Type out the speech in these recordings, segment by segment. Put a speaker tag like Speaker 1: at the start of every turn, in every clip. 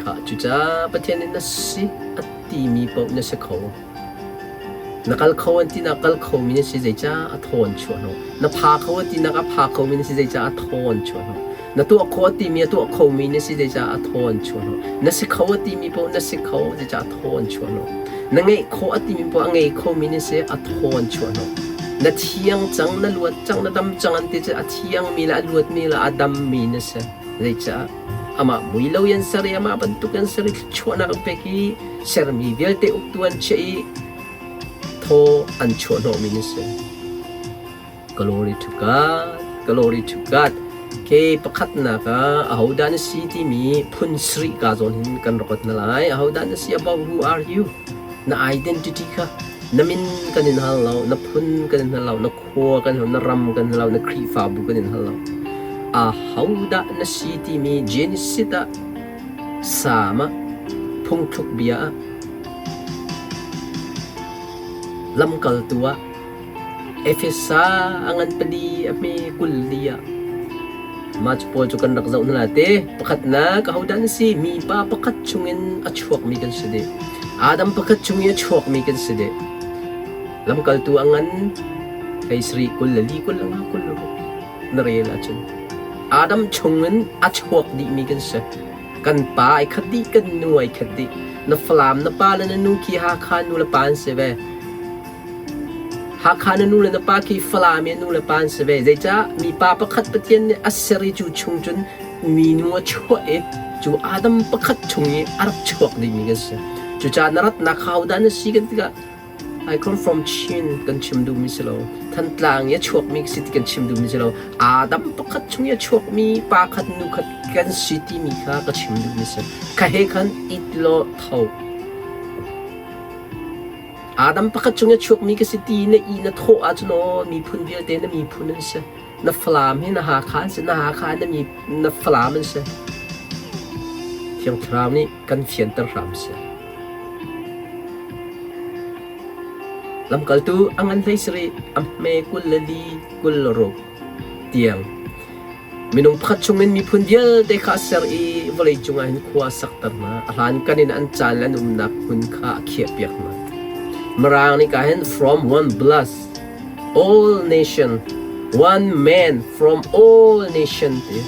Speaker 1: Kha cucaah Pathian nih na si a timi paoh na si kho. Na kal kho an tinak kal khomi na si zeicah a thaw an chuah hnawh. Na pha kho an tinak a pha khomi na si zeicah a thaw an chuah hnawh. Na tuah kho a timi a tuah khomi na si zeicah a thaw an chuah hnawh. Na si kho a timi paoh na si kho zeicah a thaw an chuah hnawh. Na ngeih khawh a timi paoh a ngei khomi na si a thaw an chuah hnawh. Na thiang cang, na luat cang, na dam cang an ti cu a thiangmi le a luatmi le a dammi na si. Zeicah? Amah mui lo in an ser i amah bantuk in ser i thluachuahnak an pek i sermi vialte uktu an chiah i thaw an chuahhnawhmi na si. Glory to God, glory to God. Ke pakhatnak ah ahodah na si timi phun sarih ka zawn hin kan rak na lai. Ahodah na si about who are you? Na identity kha na min kan in hal lo, na phun kan in hal lo, na khua kan hal, na ram kan hal lo, na Khrihfabu kan in hal lo. Ahodah na si timi Genesis ah Salm ah phungthluk bia ah lamkaltu ah Efesa a ngan pali a hme 24 ah mah cu pawl cu kan rak zoh hna lai te. Pakhatnak ahodah na si? Mipa pakhat chungin a chuakmi kan si dih. Adam pakhat chung i a chuakmi kan si dih. Lamkaltu a ngan 13 24 25 26 na rel ahcun Adam chungin a chuak dihmi kan si. Kan pa ai khat dih, kan nu ai khat dih. Na Falam na pa le na nu khi Hakha nu le pa an si ve. Hakha na nu le na pa khi Falam i nu le pa an si ve. Zeicah mipa pakhat Pathian nih a ser i cu chung cun minu a chuah i cu Adam pakhat chung i a rak chuak dingmi kan si. Cucaah na ratnak kha hodah na si kan tikah I come from Chin kan chim duhmi si lo. Thantlang i a chuakmi si ti kan chim duhmi si lo. Adam pakhat chung i a chuakmi pa khat nu khat kan si timi kha ka chim duhmi si. Kha he khan it law tho. Adam pakhat chung i a chuakmi ka si ti na i na thawh ahcun aw miphun vialte na miphun an si. Na Falam hi na Hakha an si, na Hakha na mi na Falam an si. Thiang Thlarau nih kan fianter hram seh. Lamkaltu a ngan hlei sarih, a hme 24 26 tiang Minung pakhat chungin miphun vialte kha a ser i vawleicung ah hin khua a sakter hna. A hlankan in an caan le an umnak hmun kha a khiahpiak hna. Mirang nih ka hin from one blood all nation, one man from all nation ti.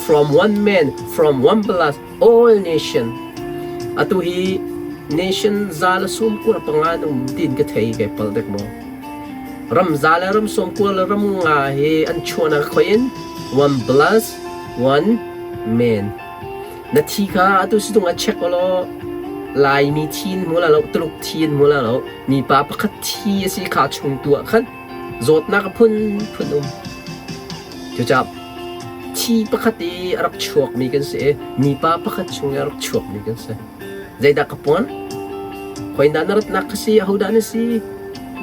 Speaker 1: From one man, from one blood, all nation. Atu hi nation za le sum kua panga an um tiin ka thei kai pal dek maw? Ram za le ram sawm kua le ram nga hi an chuahnak khoi in one plus one man. Na thi kha atu situng ah check law Laimi thi in hmu la lo, Tuluk thi in hmu la lo, mipa pakhat thi a si kha chung tu ah khan zawtnak a phun phun um. Cucaah thi pakhat i a rak chuakmi kan si i mipa pakhat chung i a rak chuakmi kan si. Zeidah ka puan? Khoindah na ratnak ka si? Ahodah na si?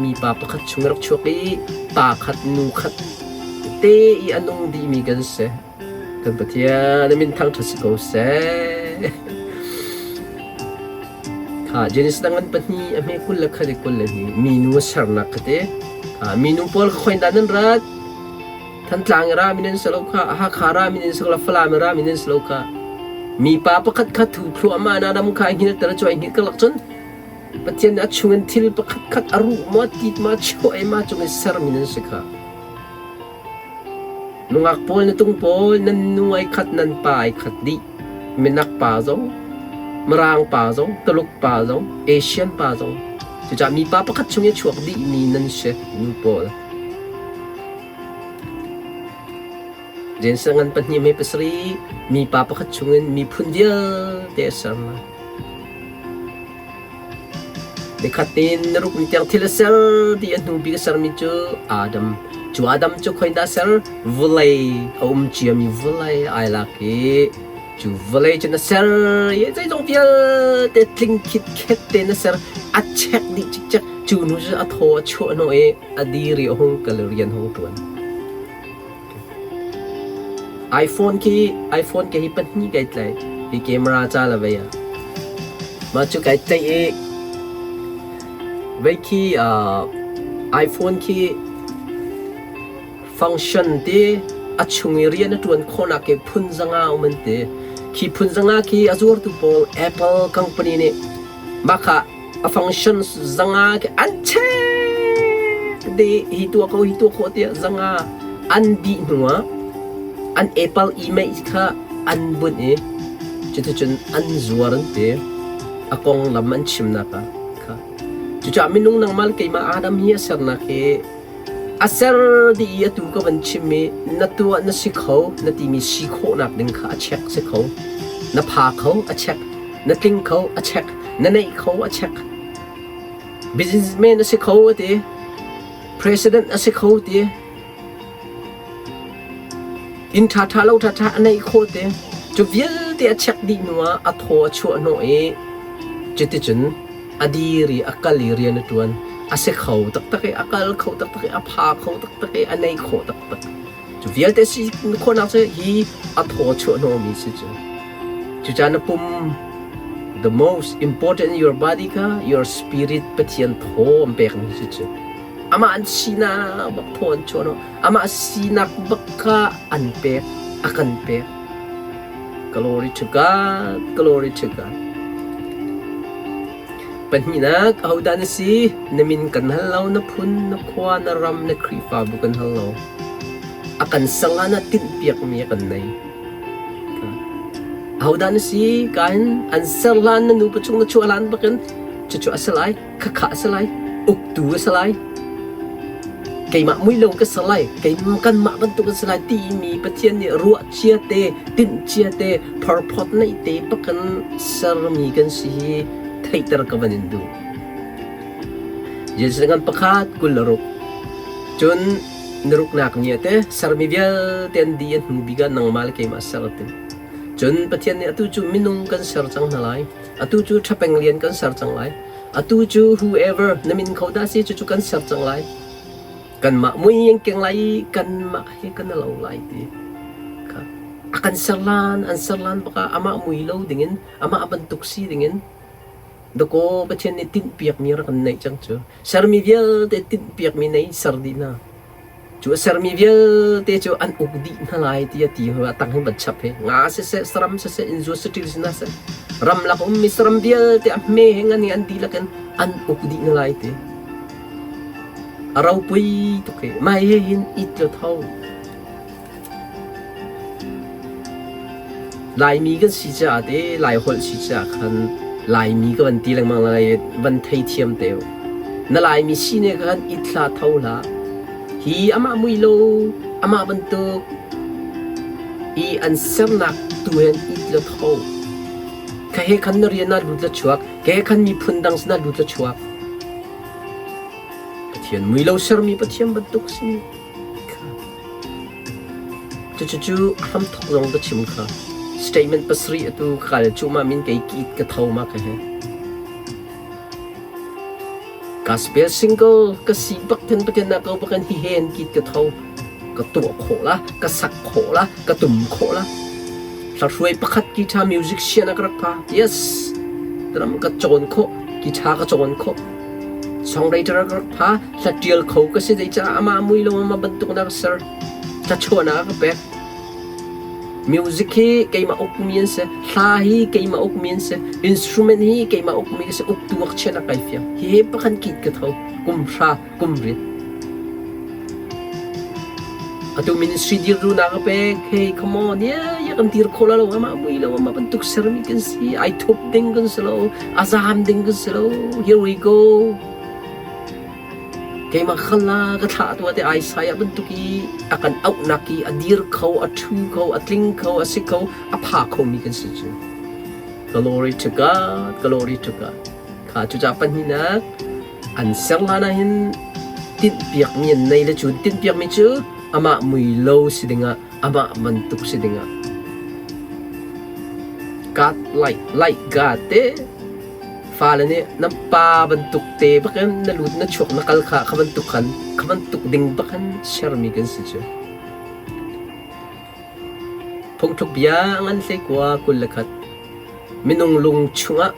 Speaker 1: Mipa pakhat chung rak chuak i pa khat nu khat te i a nung dihmi kan si. Kan Pathian a min thangṭhat si ko seh. Kha Genesis dang an pahnih a hme kul le khat i kul le hnih minu a sernak kha te. Minu pawl kha khoindah nan rat? Thantlang i rami nan si lo kha, Hakha rami nan si lo, Falam i rami nan si lo kha. Mipa pakhat kha thu thluahmah na ram kha a hngilter cu ai hngilh karlak cun Pathian nih a chungin thil pakhat khat a ruh maw tit ma chuah i ma cung i sermi nan si kha. Nungak pawl na tung pawl nan nu ai khat nan pa ai khat dih. Minak pa zong, Mirang pa zong, Tuluk pa zong, Asian pa zong. Cucaah mipa pakhat chung i chuak dihmi nan si nu pawl. Jensen ngan pahnih mei pasarih mipa pakhat chungin miphun vialte a ser hna. Nikhat in na ruk ni tiang thil a ser ti a hnu bik a sermi cu Adam. Cu Adam cu khoin dah a ser? Vawlei a um ciami vawlei ai lak i cu vawlei cu na ser i zeizong vialte tling khitkhet te na ser a chek dih cikcek cu hnu cu a thaw a chuah hnawh i a dir i a hung kal i rian hung ṭuan. iPhone khi iPhone ke hi pahnih kai tlaih. Hi camera ca la vei ah. Mah cu kai tlaih i vei khi iPhone khi function ti a chung i rian a ṭuan khawhnak ke phun zanga um an ti. Khi phun zanga khi a zuartu pawl Apple company nih mah kha a function zanga khi an check dih hi tuah ko hi tuah khawh tiah zanga an dih hnuah an Apple email kha an bunh i cuticun an zuar an ti. A konglam an chimnak ah kha. Cucaah minung nangmah le keimah Adam hi a sernak hi a ser dih i atu ka van chim i na tuah na si kho na timi si khawhnak ding kha a check si kho. Na pha kho a check, na tling kho a check, na neih kho a check. Businessman a si kho a ti, president a si kho ti, Inn ṭhaṭha lo ṭhaṭha a neih khawh te. Cu vialte a check dih hnuah a thaw a chuah hnawh i cuticun a dir i a kal i rian a ṭuan. A si kho taktak i a kal kho taktak i a pha kho taktak i a nei khawh taktak. Cu vialte si khawhnak cu hi a thaw chuah hnawhmi si cu. Cucaah na pum the most important in your body kha your spirit Pathian thaw an pekmi si cu. Amah an sinak bak thaw an chuah hnawh. Amah sinak bak kha an pek, a kan pek. Glory to God, glory to God. Pahnihnak, ahodah na si? Na min kan hal lo, na phun, na khua, na ram, na Khrihfabu kan hal lo. A kan sang ah na tinhpiakmi a kan nei. Ahodah na si? Kain an ser hlan na nupa chung na chuah hlan bakin cucu a si lai. Khakha a si lai, uktu a si lai, keimah mui lo ka si lai, keimah kanmah bantuk a si lai timi Pathian nih ruah cia te, tinh cia te, phorphawt neih te bakin sermi kan si hi theihter ka van in duh. Jesuh ngan pakhat 26 cun na ruknak ni te sermi vialte an di a hnu bik ah nangmah le keimah ser a tim. Cun Pathian nih atu cu minung kan ser cang hna lai. Atu cu ṭhapeng lian kan ser cang lai. Atu cu whoever na min kho dah si cucu kan ser cang lai. Kanmah mui an keng lai i kanmah hi kan lo lai ti. Kha. A kan ser lan, an ser lan bak ah amah mui lo dingin, amah bantuk si dingin dakaw Pathian nih tinhpiakmi rak kan neih cang cu. Sermi vialte tinhpiakmi nei ser dih hna. Cu a sermi vialte cu an uk dih hna lai tiah ti a tang hin van chap hi nga siseh saram siseh innzuat saṭil si hna seh ramlak ummi saram vialte a hme he ngan he an dihlak in an uk dih hna lai ti a ropui tuk hi mah hi hin it lo tho Laimi kan si caah te Laiholh si caah khan Laimi ka van ti lengmang lai van theithiam te u. Na Laimi si ne khan it hlah tho hlah. Hi amah mui lo amah bantuk i an sernak tu hen it la tho. Ka he khan na rian ah lut la chuak, ka he khan miphun dang sinah lut la chuak. Pathian mui lo sermi Pathian bantuk si. Cucu a hramthawk zong ka chim kha. Statement pasarih atu ka kal cuahmah min kei ki ka tho ma ka he. Gospel single ka si bak then pathian na ko bakan hi hen kit ka tho. Ka tuah khawh la, ka sak khawh la, ka tum khawh la. Hla pakhat guitar music sian a ka rak pha. Yes. Drum ka cawn khawh, guitar ka cawn khawh. Songwriter ka rak pha. Hla ṭial kho ka si zeicah amah mui lo amah bantuk na ka ser. Thluachuahnak a ka pek. Music hi keimah ukmi an si. Hla hi keimah ukmi an si. Instrument hi keimah ukmi ka si. Uktu ak chian a kai fiang. Hi he pakhan kit ka tho. Kum hra, kum riat. Atu ministry dir duhnak a pek. Hey, come on. Yeah, yeah, kan dir kho la lo. Amah mui lo. Amah bantuk sermi kan si. Ai thup ding kan si lo. A zam ding kan si lo. Here we go. Keimah kha la ka thlah tuah te Isaiah bantuk i a kan auhnak i a dir kho, a ṭhu kho, a tling kho, a si kho, a pha khomi kan si cu. Glory to God, glory to God. Kha cucaah pahnihnak an ser hlan ah hin tinhpiakmi an nei le cu tinhpiakmi cu amah mui lo si dingah amah bantuk si dingah God like like God te Fale nih nan pa bantuk te bakin na lut na chuak na kal kha kha bantuk khan kha bantuk ding bakin sermi kan si cu. Phungthluk bia ngan hlei kua 21 Minung lung chungah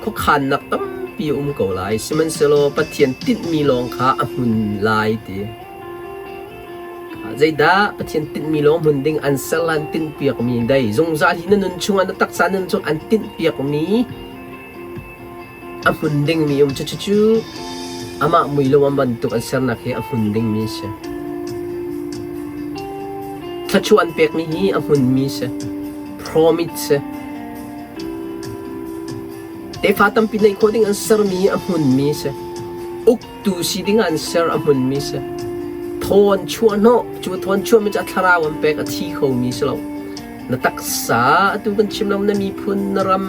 Speaker 1: khuakhannak tampi a um ko lai sihmanhsehlaw Pathian tinhmi lawng kha a hmun lai ti. Zeidah Pathian tinhmi lawng hmun ding an ser lan tinhpiakmi dai zungzal hi na nun chungah na taksa nun chung an tinhpiakmi a hmun dingmi um cucu amah mui lo bantuk an sernak hi a hmun dingmi a si. Thluachuah an pekmi hi a hmunmi si. Promise si. Tefa tampi neih khawh ding an sermi hi a hmunmi si. Uktu si ding an ser a hmunmi si. Thawn chuah hnawh cu thawn chuahmi cu a thlarau an pek a thi khomi si lo. Na taksa atu kan chim lo na miphun na ram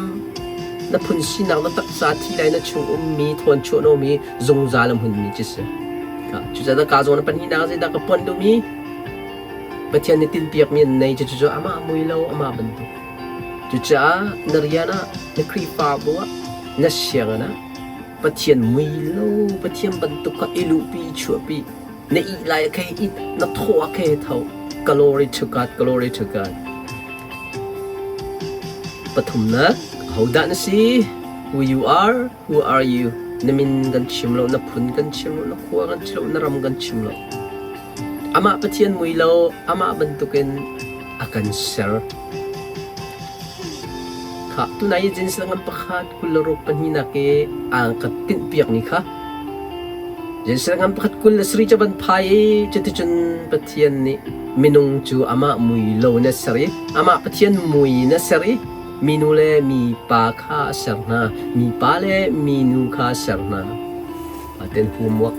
Speaker 1: na phun sinak na taksa thi lai na chung ummi thawn chuah hnawhmi zungzal a hmunmi ci si. Cucaah ka zawn pahnihnak zeidah ka puan duhmi Pathian nih tinhpiakmi an nei cucu amah mui lo amah bantuk. Cucaah na rian ah na Khrihfabu ah na sianginn ah Pathian mui lo Pathian bantuk kha i luhpi i chuahpi na ih lai ah khe it na thawh ah khe tho glory to God glory to God pathumnak hodah na si who you are who are you na min kan chim lo na phun kan chim lo na khua kan chim lo na ram kan chim lo amah Pathian mui lo amah bantukin a kan ser. Khah, tunai i Genesis ngan pakhat 26 pahnihnak i aan ka tinhpiakmi kha Genesis ngan pakhat 27 ca ban phai i cuticun Pathian nih minung cu amah mui lo in a ser i amah Pathian mui in a ser i minu le mipa kha a ser hna mipa le minu kha a ser hna. Aten homework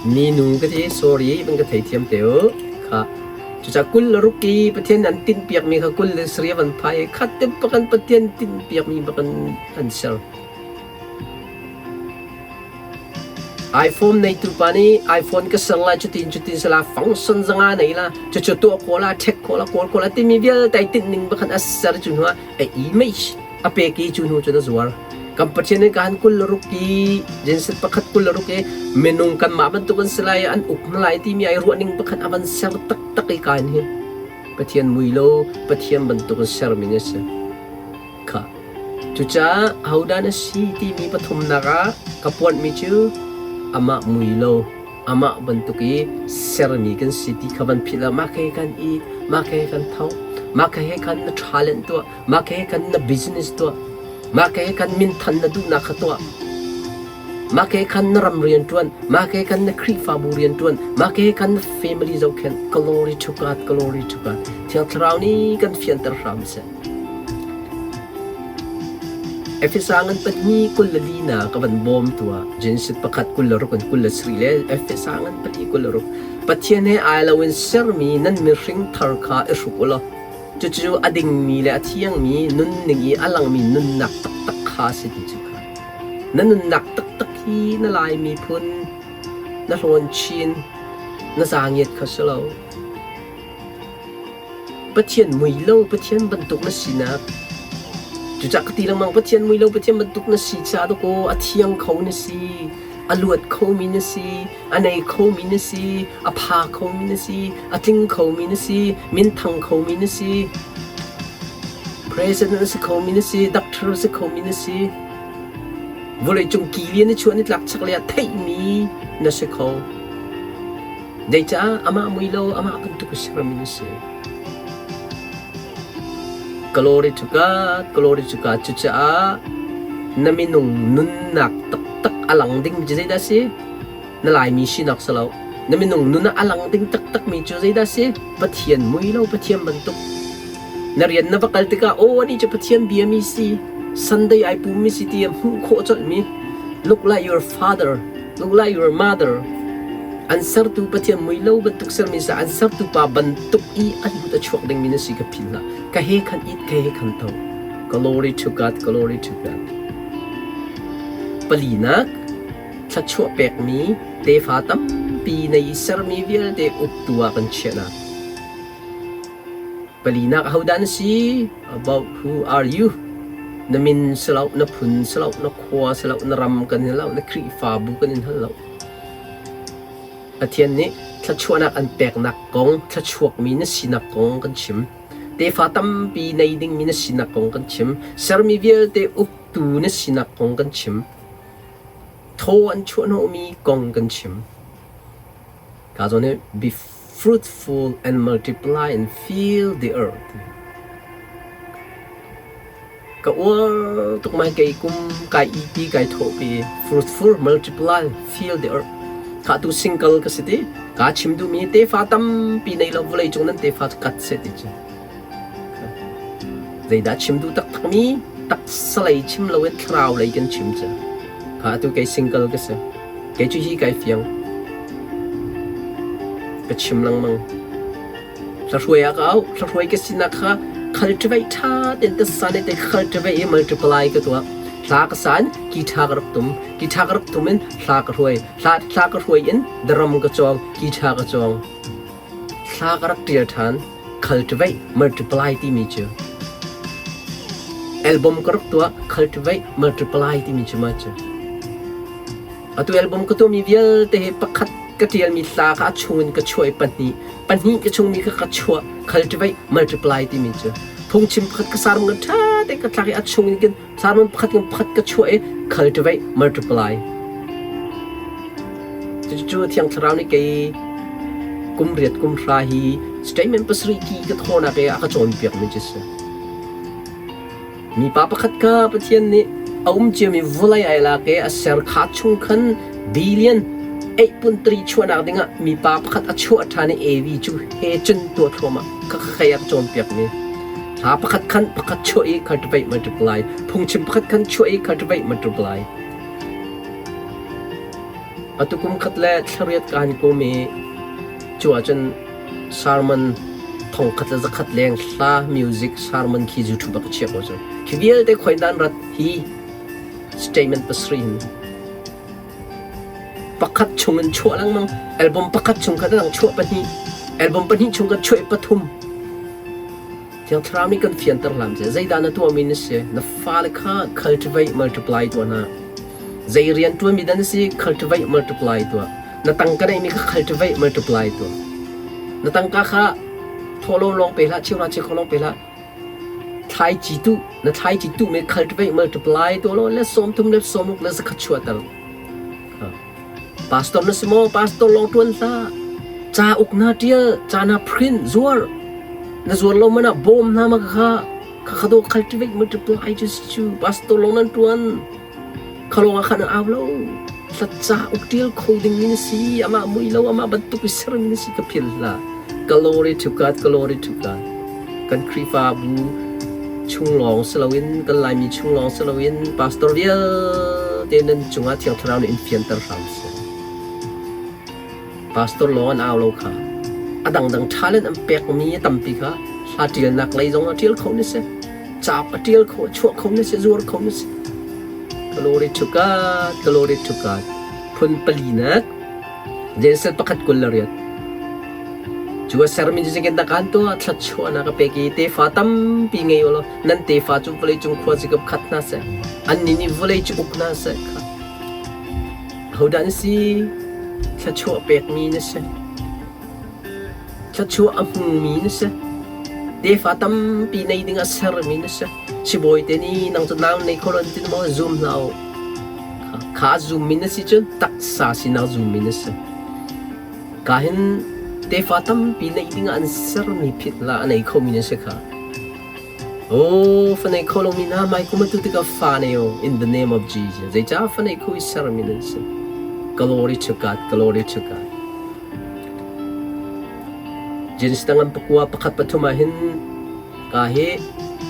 Speaker 1: Minu ka ti sorry van ka theithiam te u. Kha cucaah 26 i Pathian an tinhpiakmi kha 27 van phai i khat te bakan Pathian tinhpiakmi bakan an ser. iPhone neitu pa nih iPhone ka ser lai cutin cutin sala function zanga nei la cucu tuah ko la check ko la kawl ko la timi vialte ai tinh ning bakhan a ser cu hnu ah a image a pek i cu hnu cun a zuar. Kan Pathian nih kan 26 i Genesis pakhat 26 i minung kanmah bantuk an si lai an uk hna lai timi ai ruah ning pakhat a van ser taktak i kain hi Pathian mui lo Pathian bantuk in sermi na si. Kha. Cucaah ahodah na si timi pathumnak ah ka puanhmi cu amah mui lo amah bantuk i sermi kan si ti kha van philh lo mah he kan i mah he kan tho mah he khan na talent tuah mah he khan na business tuah mah he khan minthan na duhnak kha tuah mah he khan na ram rian ṭuan mah he khan na Khrihfabu rian ṭuan mah he khan na family zohkhenh glory to God glory to God Thiang Thlarau nih kan fianter hram seh Efesa ngan pahnih 24 na ka van bawm tuah Genesis pakhat 26 in 27 le Efesa ngan pahnih 26 Pathian he ai loin sermi nan mihring thar kha i hruk u law cucu a dingmi le a thiangmi nunning i a langmi nunnak taktak kha a si ti cu kha na nunnak taktak hi na Lai miphun na hlawn chin na zaangiat kha si lo Pathian mui lo Pathian bantuk na sinak cucah ka ti lengmang Pathian mui lo Pathian bantuk na si caah dakaw a thiang kho na si a luat khomi na si a nei khomi na si a pha khomi na si a tling khomi na si minthang khomi na si president a si khomi na si doctor a si khomi na si vawleicung kilian na chuah ni tlak chaklei ah theihmi na si kho Zeicah amah mui lo amah bantuk a sermi na si? Glory to God, glory to God. Cucaah na minung nunnak taktak a lang ding cu zeidah si? Na Laimi sinak si lo. Na minung nun ah a lang ding taktakmi cu zeidah si? Pathian mui lo Pathian bantuk. Na rian na va kal tikah aw ani cu Pathian biami si, Sunday ai pummi si ti a hmuh khawh colhmi. Look like your father. Look like your mother. An sertu Pathian mui lo bantuk sermi sa an sertu pa bantuk i an lut a chuak dingmi na si ka philh hlah. Ka he khan it, ka he khan tho. Glory to God, glory to God. Palinak, thluachuah pekmi tefa tampi na i sermi vialte uktu ah kan chiahnak. Palinak ahodah na si? About who are you? Na min si lo, na phun si lo, na khua si lo, na ram kan in lo, na Khrihfabu kan in hal lo. Pathian nih thluachuahnak an peknak kong, thluachuakmi na sinak kong kan chim. Tefa tampi nei dingmi na sinak kong kan chim. Sermi vialte uktu na sinak kong kan chim. Thaw an chuahhnawhmi kong kan chim. Ka zawn hi be fruitful and multiply and fill the earth. Ka uar tuk mai kei kum kai ipi kai thawhpi fruitful multiply fill the earth. Kha tu single ka si ti. Ka chim duhmi tefa tampi nei lo vawlei cung nan tefa kat se ti cu. Zeidah chim duh taktakmi taksa lei chim loin thlarau lei kan chim cu. Kha atu kei single ka si. Kei cu hi kai fiang. Ka chim lengmang. Hlahruai ah ka auh. Hlahruai ka sinak kha cultivate ṭha tein tasa nih te cultivate i multiply ka tuah. Hla ka san, guitar ka rak tum. Guitar ka rak tum in hla ka hruai. Hla, hla ka hruai in drum ka cawng, guitar ka cawng. Hla ka rak ṭial ṭhan. Cultivate, multiply timi cu album ka rak tuah cultivate, multiply timi cu ma cu. Atu album ka tuahmi vialte hi pakhat ka ṭialmi hla kha a chungin ka chuah i pahnih, pahnih ka chungmi kha ka chuah cultivate, multiply timi cu. Phungchim pakhat ka sermon ka ṭha tein ka thlak i a chungin kin sermon pakhat in pakhat ka chuah i cultivate, multiply. Cucu Thiang Thlarau nih kei kum riat kum hra hi statement pasarih ki ka thawnak i a ka cawnpiakmi cu si. Mipa pakhat kha Pathian nih a um ciami vawlei ai lak i a ser kha chung khan billion 8.3 chuahnak dingah mipa pakhat a chuah ṭhan i Evi cu he cun tuah thluahmah kha khei a ka cawnpiakmi. Hla pakhat khan pakhat chuah i cultivate multiply, phungchim pakhat khan chuah i cultivate multiply. Atu kum khat le thlariat kaan kum i cu ahcun sermon thong khat le zakhat leng hla music sermon khi YouTube ah ka chiah ko cu. Khi vialte khoi dan rat hi statement pasarih hin pakhat chung in chuah lengmang album pakhat chung kha dang chuah pahnih album pahnih chung kan chuah pathum Thiang Thlarau nih kan fianter hlam seh. Zeidah na tuahmi na si? Na fale kha cultivate, multiply tuah hna. Zei rian ṭuanmi dah na si? Cultivate, multiply tuah. Na tangka neihmi kha cultivate, multiply tuah. Na tangka kha thawhlawm lawng pe hlah, cheuhra cheukhat lawng pe hlah. Thlaici tuh, na thlaici tuhmi cultivate, multiply tuah law le sawmthum le sawmruk le zakhat chuahter. Pastor na si maw? Pastor lawng ṭuan hlah. Cauk na ṭial, ca na print, zuar. Na zuar lo man ah bawm hna ma kha kha do cultivate multiply cu si cu. Pastor lawng nan ṭuan. Kha lawng ah khan an au lo. Hla cauk ṭial kho ding mi na si. Amah mui lo, amah bantuk i sermi na si ka philh hlah. Glory to God, glory to God. Kan Khrihfabu chung lawng si loin kan Laimi chung lawng si loin pastor vialte nan cungah Thiang Thlarau nih in fianter hram seh. Pastor lawng an au lo kha. A dangdang talent an pekmi a tampi kha hla ṭialnak lei zong a ṭial kho ni si. Cauk a ṭial kho, a chuah kho ni si, zuar kho ni si. Glory to God, glory to God. Phun palinak Genesis pakhat 28. Cu a sermi cu zeitindah kaan tuah? Thluachuahnak a pek i tefa tampi ngei u law nan tefa cu vawleicung khuazikip khat hna seh. Annih nih vawlei cu uk hna seh. Kha. Ahodah na si? Thluachuah pekmi na si. Thluachuah a hmumi na si. Tefa tampi nei ding ah sermi na si. Sibawi te nih nang cu nau nei kho lo an ti maw zum hlah u. Kha zummi na si cun taksa sinak zummi na si. Ka hin tefa tampi neih dingah an sermi phit la a nei khomi na si kha. Oh, fa nei kho lomi hna mai kum atu tikah fa nei u in the name of Jesus. Zeicah fa nei kho i sermi nan si. Glory to God, glory to God. Genesis tangan pakua pakhat pathum ah hin ka hi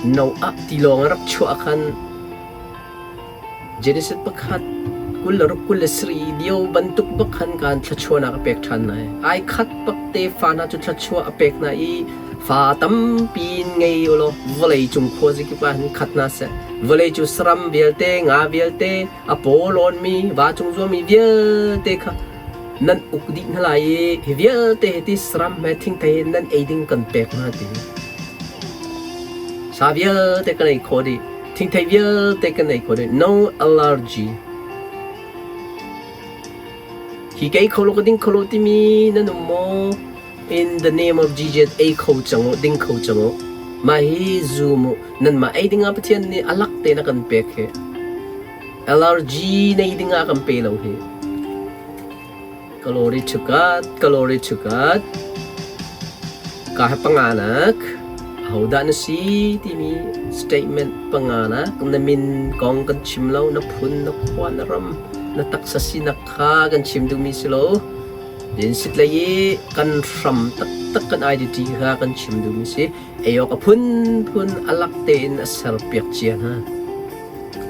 Speaker 1: Noah tilawng a rak chuah khan Genesis pakhat 26 27 lio bantuk bak khan kaan thluachuahnak a pek ṭhan lai. Ai khat bak tefa hna cu thluachuah a pek hna i fa tampi in ngei u law vawlei cung khuazakip ah hin khat hna seh. Vawlei cu saram vialte, nga vialte, a paw lawnmi, va cung zuami vialte kha nan uk dih hna lai i hi vialte hi ti saram he thingthei he nan ei ding kan pek hna ti. Sa vialte kan ei khawh dih. Thingthei vialte kan ei kho dih. No allergy. Hi ka ei kho lo ka ding kho lo timi nan um maw? In the name of Jesus ei kho cang u, ding kho cang u. Mah hi zum u. Nanmah ei dingah Pathian nih a lak tein a kan pek hi. Allergy nei dingah kan pe lo hi. Kalori chukat, kalori chukat. Ka he panganak ahodah na si timi statement panganak na min kong kan chim lo, na phun, na khua, na ram, na taksa sinak kha kan chim duhmi si lo. Din sit lei i kan hram taktak kan identity kha kan chim duhmi si. Ei awk a phunphun a lak tein a serpiak cia hna.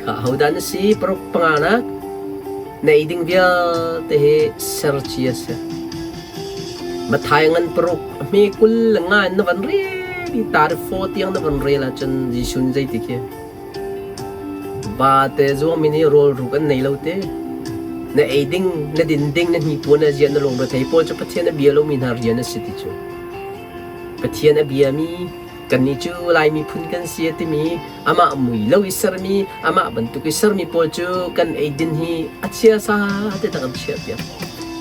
Speaker 1: Kha ahodah na si? Paruk panganak na ei ding vialte hi ser cia si. Mathai ngan paruk a hme 20 le nga in na van rel i tar fo tiang na van rel ahcun Jesuh nih zeiti khi Va te zuangmi nih rawl ruk an nei lo te. Na ei ding, na din ding, na hnipuan na ziah, na lungrethei pawl cu Pathian a bia lomi hna rian a si ti cu. Pathian a biami kannih cu Lai miphun kan si a timi amah mui lo i sermi amah bantuk i sermi pawl cu kan eidin hi a chia sa te tak an chiah piak.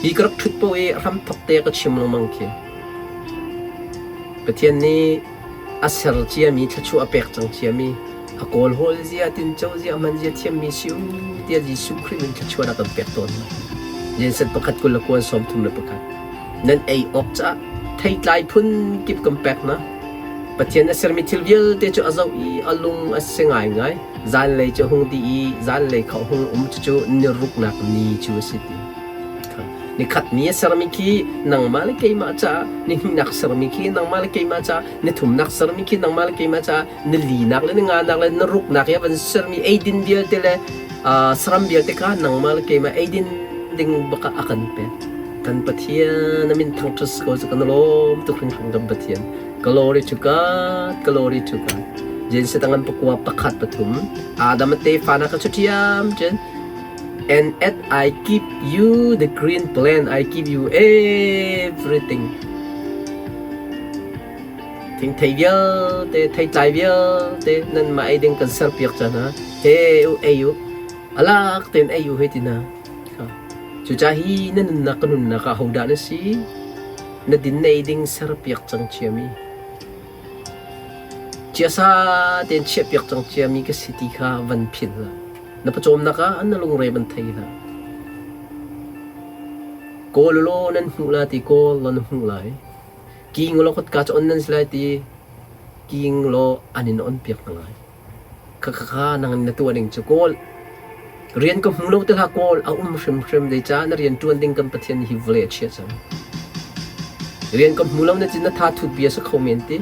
Speaker 1: Hi ka rak ṭhut paoh i hramthok te ka chim lengmang khi. Pathian nih a ser ciami thluachuah a pek cang ciami a kawlhawl zia tinco zia hman zia thiammi si u tiah Jesuh Khrih min thluachuah a kan pek tawn. Jensen pakhat 20 kuan 31. Nan ei awk caah theitlai phun kip kan pek hna. Pathian a sermi thil vialte cu a zoh i a lung a si ngaingai. Zanlei cu a hung dih i zanlei kha a hung um cucu ni ruknak ni cu a si ti. Nikhat ni a sermi khi nangmah le keimah caah, nihnihnak sermi khi nangmah le keimah caah, nithumnak sermi khi nangmah le keimah caah, ni linak le ni nganak le ni ruknak i a van sermi eidin vialte le saram vialte kha nangmah le keimah eidin ding bak ah a kan pek. Kan Pathian a min thangṭhat si ko cu kan lawm tuk hringhran kan Pathian. Glory to God, glory to God. Genesis tangan pakua pakhat pathum Adam a tefa na ka chu ṭhiam cun And at I give you the green plant, I give you everything. Thingthei vialte, theitlai vialte nanmah ei ding kan serpiak cang hna. He u ei u, alak tein ei u hei ti hna. Cucaah hi na nunnak ka nunnak ah hodah na si? Na din na ei ding serpiak cang ciami. Ciasa tein chiahpiak cang ciami ka si ti kha van philh hlah. Na pawcawmnak ah na lungre van thei hlah. Kawl law nan hmuh la ti kawl law na hmuh lai. King law kotka cu on nan si lai ti king law an in on piak hna lai. Kha kha kha nang na tuah ning cu kawl. Rian ka hmu lo te hlah kawl a um hrimhrim zeicah na rian ṭuan ding kan Pathian hi vawlei a chiah cang. Rian ka hmu lo na cin na tha thut bia sa kho men ti.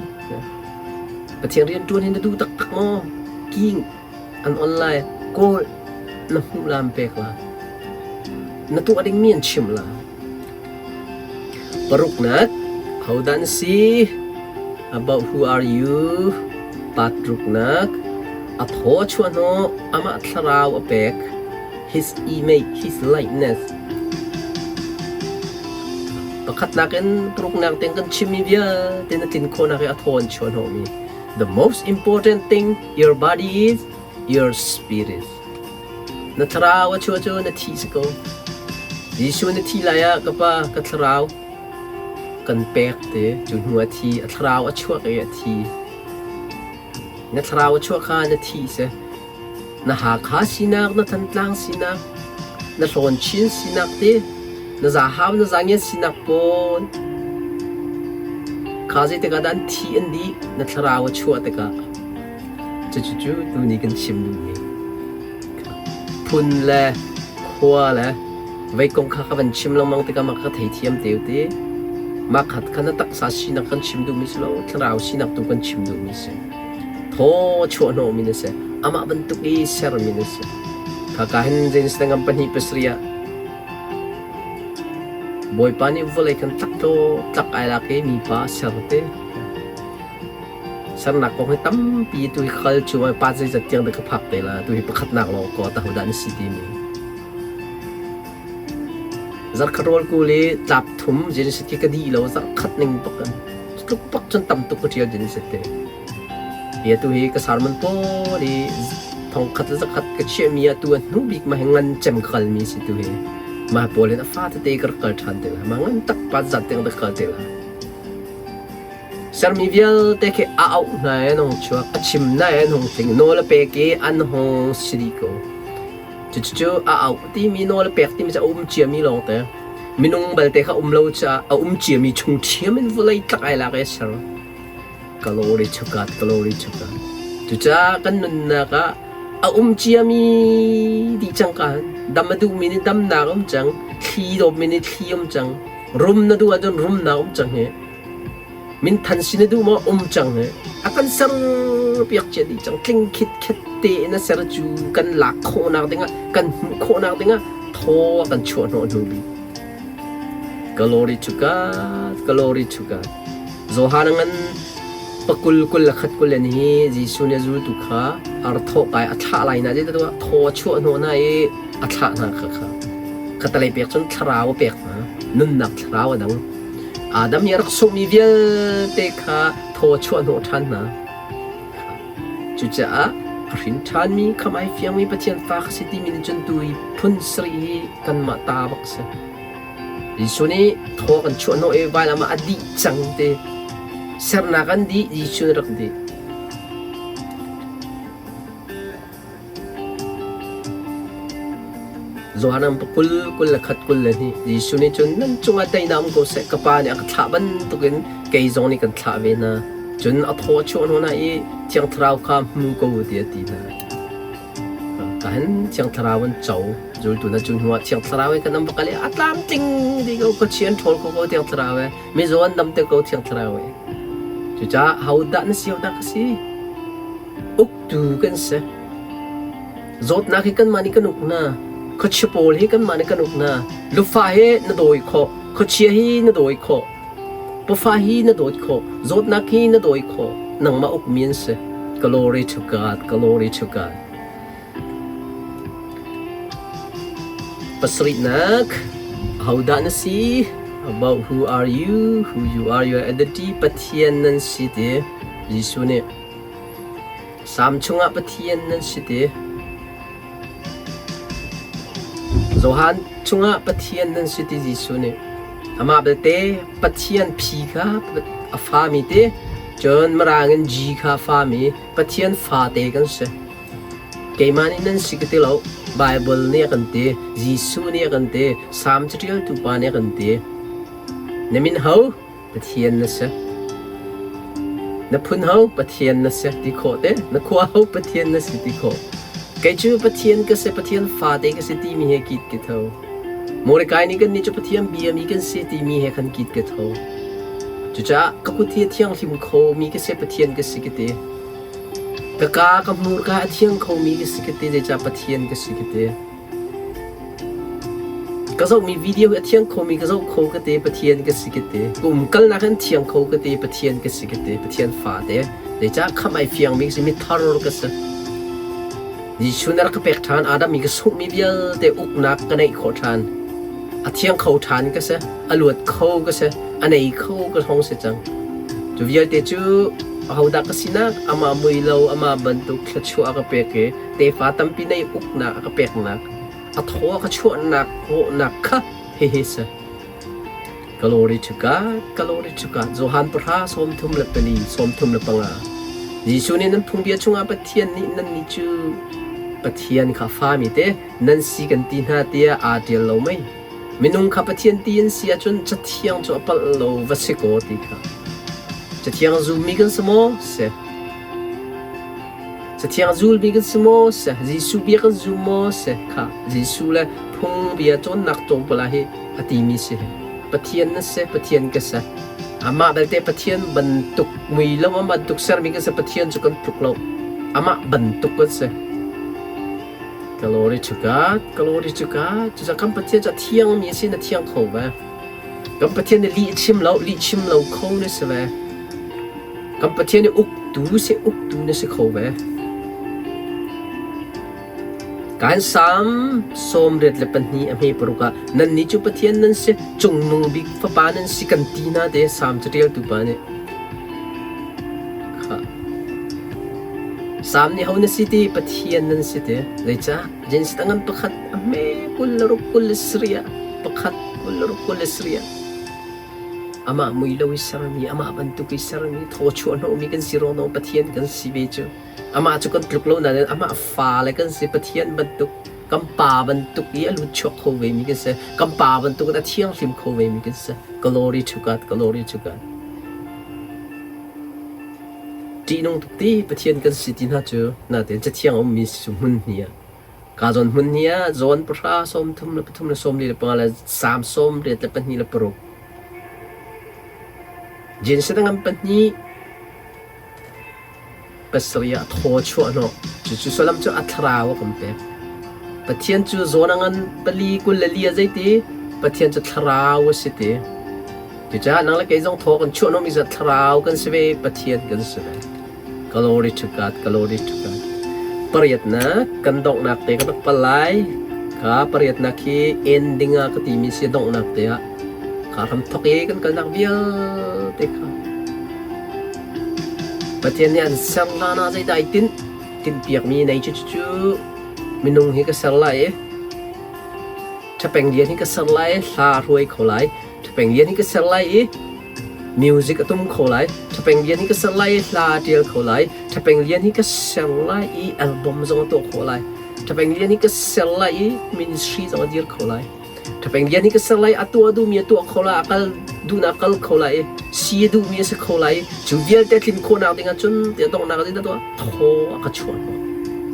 Speaker 1: Pathian rian ṭuan hi na duh taktak maw? King An on lai. Kawl na hmuh la an pek la. Na tuah dingmi an chim la. Paruknak, hodah na si? About who are you? Patruknak, a thaw a chuah hnawh, amah thlarau a pek. His image, his likeness. Pakhatnak in paruknak tiang kan chimmi vialte na tlin khawhnak i a thaw an chuah hnawhmi. The most important thing your body is your spirit. Na thlarau a chuah cu na thi si ko. Jesuh na thi lai ah ka pa ka thlarau kan pek te cu hnu a thi a thlarau a chuak i a thi. Na thlarau a chuah kha na thi si. Na Hakha sinak, na Thantlang sinak, na Hlawn-Chin sinak te, na Zahau, na Zangiat sinak pawl kha zeitik ah dah an thi an dih, na thlarau a chuah tikah cucu tuni kan chim duhmi phun le khua le vei kong kha ka van chim lengmang tikah mah ka theithiam te te mah khat kha na taksa sinak kan chim duhmi si lo thlarau sinak tu kan chim duhmi si. Thaw chuahhnawhmi na si. Amah bantuk i sermi na si. Khaka hin Genesis ngam pahnih pasarih ah Bawipa nih vawlei kan tlak tlaw tlak ai lak i mipa a ser te. Sernak kong hi tampi tu hi kal cu pa zeizat tiang dah ka phak te la tu hi pakhatnak lawng ko ta hodah na si timi. Zarkhat rawl kul i tlap thum Genesis khi ka dih lo zarkhat ning bak in tluk bak cun tam tuk ka ṭial Genesis te. Hi atu hi ka sermon pawl i thongkhat le zakhat ka chiahmi ah tu a hnu bik mah hi ngan cem ka kalmi si tu hi. Mah pawl hin a fa tete ka rak kal ṭhan te lai. Mah ngan tak pa zat tiang ka kal te lai. Sermi vialte khi a auh hna i an hung chuak, a chim hna i an hung tling, nawl a pek i an hung si dih ko. Cucu a auh timi nawl a pek timi cu a um ciami lawngte. Minung balte kha um lo caah a um ciami chung ṭhiam in vawlei tlak ai lak i a ser. Glory to God, glory to God. Cucaah kan nunnak ah a um ciami dih cang ka dam a duhmi nih damnak um cang, thli dawpmi nih thli um cang, rum na duh ahcun rumnak um cang hi. Minthan si na duh maw um cang hi. A kan ser piak cia dih cang. Tling khit khet tein a ser cu kan lak khawhnak dingah, kan hmuh khawhnak dingah thaw a kan chuah hnawh hnu bik. Glory to God, glory to God. Johan ngan pakul kul le khat kul le hi Jesuh nih a zultu kha ar thawh kai a thlah lai na je tu thaw a chuah hnawh na i a thlah hna kha kha khatalei pek cun thlarau a pek hna nunnak thlarau a dang Adam nih a rak sungmi vialte kha thaw a chuah hnawh ṭhan hna Cucaah a hrin ṭhanmi khamh ai fiangmi Pathian fa ka si timi nih cun tu hi phun sarih hi kanmah ta bak a si. Jesuh nih thaw kan chuahhnawh i vailam ah a dih cang ti. Sernak an dih, Jesuh nih rak dih. Johan 20, 21, 22 Jesuh nih cun nan cungah teinak um ko seh, ka Pa nih a ka thlah bantukin kei zong nih kan thlah ve hna. Cun a thaw a chuah hnu hna i Thiang Thlarau kha hmu ko u tiah a ti hna. Ka hin Thiang Thlarau an co. Zultu hna cu hnuah Thiang Thlarau he kan um va kal i a tlamtling dih ko, khuachia an ṭhawl kho ko Thiang Thlarau he, mizaw an dam te ko Thiang Thlarau he. Cucaah hodah na si, hodah ka si? Uktu kan si. Zawtnak hi kanmah nih kan uk hna. Khuachia pawl hi kanmah nih kan uk hna. Lufa hi na dawi khawh. Khuachia hi na dawi khawh. Pafa hi na dawt khawh. Zawtnak hi na dawi khawh. Nangmah ukmi an si. Glory to God. Glory to God. Pasarihnak, ahodah na si? About who are you? Who you are? Your identity Pathian nan si ti. Jesuh nih Salm chungah Pathian nan si ti. Johan chungah Pathian nan si ti Jesuh nih. Amah belte Pathian phi kha a fami ti, cun Mirang in G kha a fami Pathian fate kan si. Keimah nih nan si ka ti lo. Baibal nih a kan ti, Jesuh nih a kan ti, Salm caṭialtu pa nih a kan ti. Na min ho? Pathian na si. Na phun ho? Pathian na si ti khawh te. Na khua ho? Pathian na si ti khawh. Kei cu Pathian ka si, Pathian fate ka si timi he kit ka tho. Mordecai nih kannih cu Pathian biami kan si timi he khan kit ka tho. Cucaah ka kut hi a thianghlim khomi ka si, Pathian ka si ka ti. Ka kaa ka hmurka a thiang khomi ka si ka ti, zeicah Pathian ka si ka ti. Ka zohmi video hi a thiang khomi ka zoh kho ka ti, Pathian ka si ka ti. Ka umkalnak in thiang kho ka ti, Pathian ka si ka ti, Pathian fa te. Zeicah khamh ai fiangmi ka si, mithar ka si. Jesuh na rak ka pek ṭhan, Adam i ka sunghmi vialte uknak ka neih khawh ṭhan. A thiang kho ṭhan ka si, a luat kho ka si, a nei kho ka hong si cang. Cu vialte cu ahodah ka sinak, amah mui lo, amah bantuk thluachuah a ka pek i tefa tampi nei uknak a ka peknak, a thaw a ka chuahnak hnawhnak kha hihi si. Glory to God, glory to God. Johan pahra 34, 35. Jesuh nih nan phungbia chungah Pathian nih nannih cu Pathian kha fami te nan si kan ti hna tiah aa ṭial lo mei? Minung kha Pathian ti an si ahcun Cathiang cu a palh lo va si kaw ti kha. Cathiang a zummi kan si maw? Si. Cathiang a zulmi kan si maw? Si. Jesuh bia kan zum maw? Si. Kha Jesuh le phungbia cawnnak tlawmpal ah hi a timi si. Pathian na si, Pathian ka si. Amah belte Pathian bantuk mui lo amah bantuk sermi kan si, Pathian cu kan tluk lo. Amah bantuk kan si. Glory to God, glory to God. Cucaah kan Pathian cu a thiangmi a si, na thiang kho ve. Kan Pathian nih lih chim lo, lih chim lo kho na si ve. Kan Pathian nih uktu si, uktu na si kho ve. Kan Salm 82 a hme paruk ah nannih cu Pathian nan si, cungnung bik fapa nan si kan ti hna te Salm caṭialtu pa nih. Khah. Salm nih ho na si ti Pathian nan si ti. Zeicah? Genesis a ngan pakhat a hme 26 27 ah pakhat 26 27 ah amah mui lo i sermi amah bantuk i sermi thaw chuah hnawhmi kan si ruang Pathian kan si ve cu. Amah cu kan tluk lo nain amah fale kan si Pathian bantuk. Kan pa bantuk i a lut chuak kho ve mi kan si. Kan pa bantuk in a thianghlim kho ve mi kan si. Glory to God, glory to God. Ṭihnung tuk ti Pathian kan si ti hna cu natein Cathiang a ummi cu hmun hnih ah ka zawn hmun hnih ah zawn pahra 33 le pathum le 45 le Salm 82 le paruk Jinsen ngan pahnih pasarih ah thaw chuah hnawh. Cucu sullam cu a thlarau a kan pek. Pathian cu zawn a ngan pali 24 ah zeiti? Pathian cu thlarau a si ti. Cucaah nang le kei zong thaw kan chuah hnawhmi cu thlarau kan si ve, Pathian kan si ve. Glory to God, glory to God. Pariatnak kan donghnak te ka rak pal lai. Ka pariatnak hi ending ah ka timi si donghnak te ah ka ram thok i kan kalnak vialte kha Pathian nih an ser hlan ah zeidah ai tinh? Tinhpiakmi nei cu cucu minung hi ka ser lai i ṭhapeng lian hi ka ser lai i hla a hruai kho lai. Ṭhapeng lian hi ka ser lai i music a tum kho lai. Ṭhapeng lian hi ka ser lai i hla a ṭial kho lai. Ṭhapeng lian hi ka ser lai i album zong a tuah khawh lai. Ṭhapeng lian hi ka ser lai i ministry zong a dir kho lai. Ṭhapeng lian hi ka ser lai, a tuah duhmi a tuah kho lai, a kal duhnak kal kho lai i si a duhmi a si kho lai i cu vialte tlin khawhnak ding ahcun tiah donghnak ah zeidah tuah? Thaw a ka chuah hnawh.